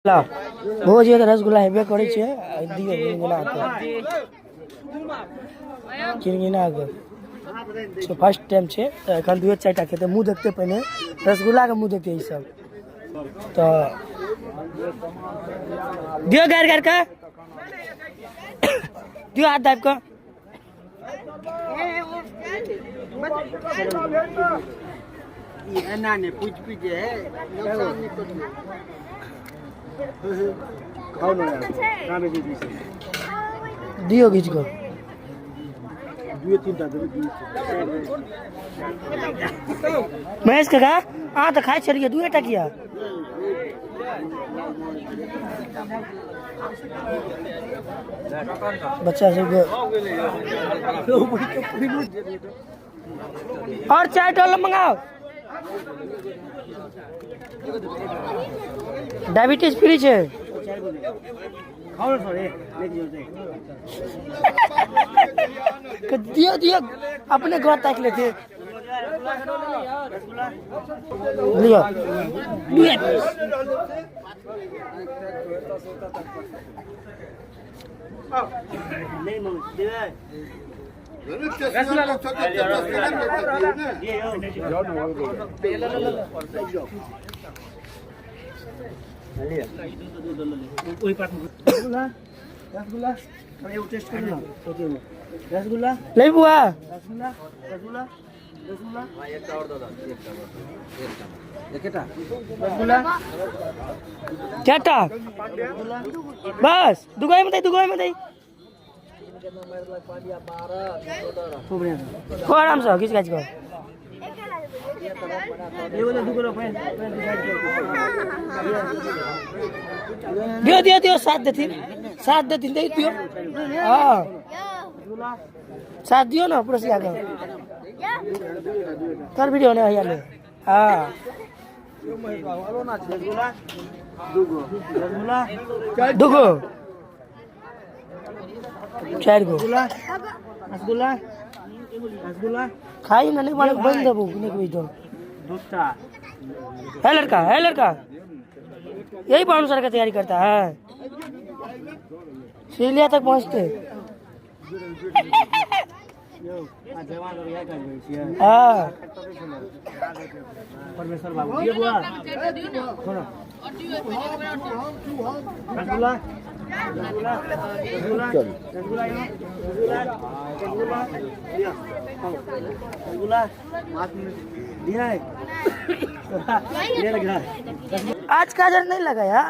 ला भोज तऽ रसगुल्ला हेबे करै छै। दियौ गिनगिना कऽ, गिनगिना कऽ। फर्स्ट टाइम छै तऽ एखन दुए चारि टा खेतै। मुँह देखतै पहिने, रसगुल्लाके मुँह देखतै ई सब। तऽ दियौ गारि गारि कऽ दियौ, हाथ दाबि कऽ। एना नहि पूछि पूछि जे है, नुकसान नहि करियौ। खाउ ने यार, कहाँ बेसी दी छै। दियौ घीच कऽ। दुए तीन टा देबै, दुए। महेश काका, अहाँ तऽ खाइ छलियै दुए टा किया? बच्चा सबके और चाय डॉलर मंगाओ। डायबिटीज फ्री छै। दियो दियो, अपने घर ताकि लेते। लियो रसगुल्ला, एगो टेस्ट करू ने। रसगुल्ला ले बुआ। रसगुल्ला, रसगुल्ला, रसगुल्ला। एकेटा रसगुल्ला। चारटा बस। दुगो में दे, दुगो में दे। खूब बढ़िया। खूब आराम से घिच घाच कऽ। एगो ले, दूगो पानि पानि। दियो दियो दियो, साथ देथिन, साथ देथिन, दे दियो। हाँ, साथ दियो ना पड़ोसिया के। कर वीडियो ने हैया ले। हाँ। रसगुल्ला दूगो, रसगुल्ला। दुगो, चारि गो। रसगुल्ला, रसगुल्ला, रसगुल्ला। खाई ना, नहीं माने बंद देबो नहीं कोई तो। दूटा। है लड़का, है लड़का, यही बाउंसर का तैयारी करता है, सीलिया तक पहुंचते। यौ, आ जवान लोग इएह काज करै छियै। हाँ। परमेश्वर बाबू दिए बुआ। सुनो, रसगुल्ला, रसगुल्ला, रसगुल्ला, रसगुल्ला यौ, रसगुल्ला, रसगुल्ला लिअ, खाउ। रसगुल्ला दिया है, ये लग रहा है। आज काजर नहीं लगाया।